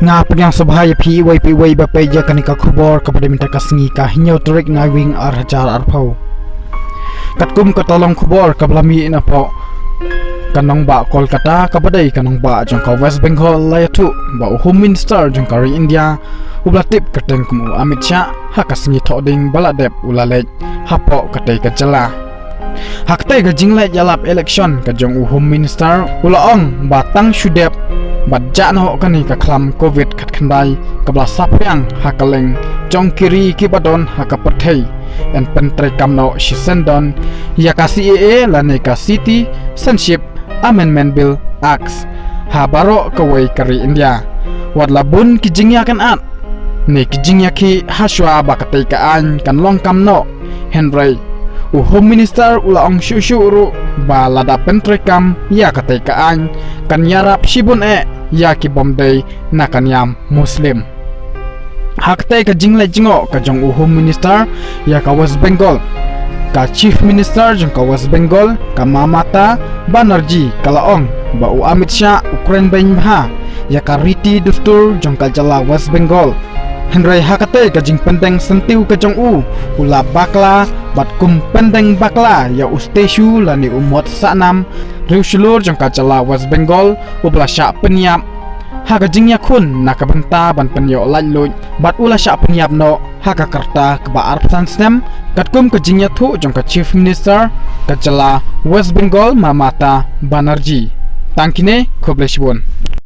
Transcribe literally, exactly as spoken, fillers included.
Nga pdiang sngewbha ïa phi iwei pa iwei ba peit ïa kane ka khubor kaba dei mynta ka sngi ka hynñiew tarik Naiwieng ar hajar arphew. Katkum ka tyllong khubor kaba la mih napoh ka nongbah Kolkata kaba dei ka nongbah jong ka West Bengal, la ïathuh ba u Home Minister jong ka ri India uba la tip kyrteng kum u Amit Shah ha ka sngi Thohdieng ba la dep u la leit hapoh katei ka jylla. Ha katei ka jingleit ïalap election ka jong u Home Minister u la ong ba tang shu dep bad jah noh kane ka khlam Covid khatkhyndai kaba la saphriang ha kylleng jong ki ri kiba don ha ka pyrthei, yn pyntreikam noh shisien don ïa ka C A A lane ka Citizenship Amendment Bill Act ha baroh kawei ka ri India. Wat la bun ki jingïakynad ne ki jingïakhih hashwa ba katei ka aiñ kan long kam noh, hynrei u Home Minister u la ong shuh shuh ruh ba lada pyntreikam ïa katei ka aiñ kan ïarap shibun eh ïa ki bym dei na ka niam Muslim. Ha katei ka jingleit jngoh ka jong u Home Minister ïa ka West Bengal, ka Chief Minister jong ka West Bengal, ka Mamata Banerjee, ka la ong ba u Amit Shah u kren beiñ bha ïa ka riti dustur jong ka jylla West Bengal. Hynrei ha katei ka jingpyndeng syntiew ka jong u, u la bakla bad kum pyndeng bakla ïa u statue lane u mot sahnam riewshlur jong ka jylla West Bengal uba la shah pynïap ha ka jingïakhun na ka bynta ban pynïoh laitluid, bad u la shah pynïap noh ha ka rta kaba arphew san snem, katkum ka jingïathuh jong ka Chief Minister ka jylla West Bengal, Mamata Banerjee. Tang kine, khublei shibun.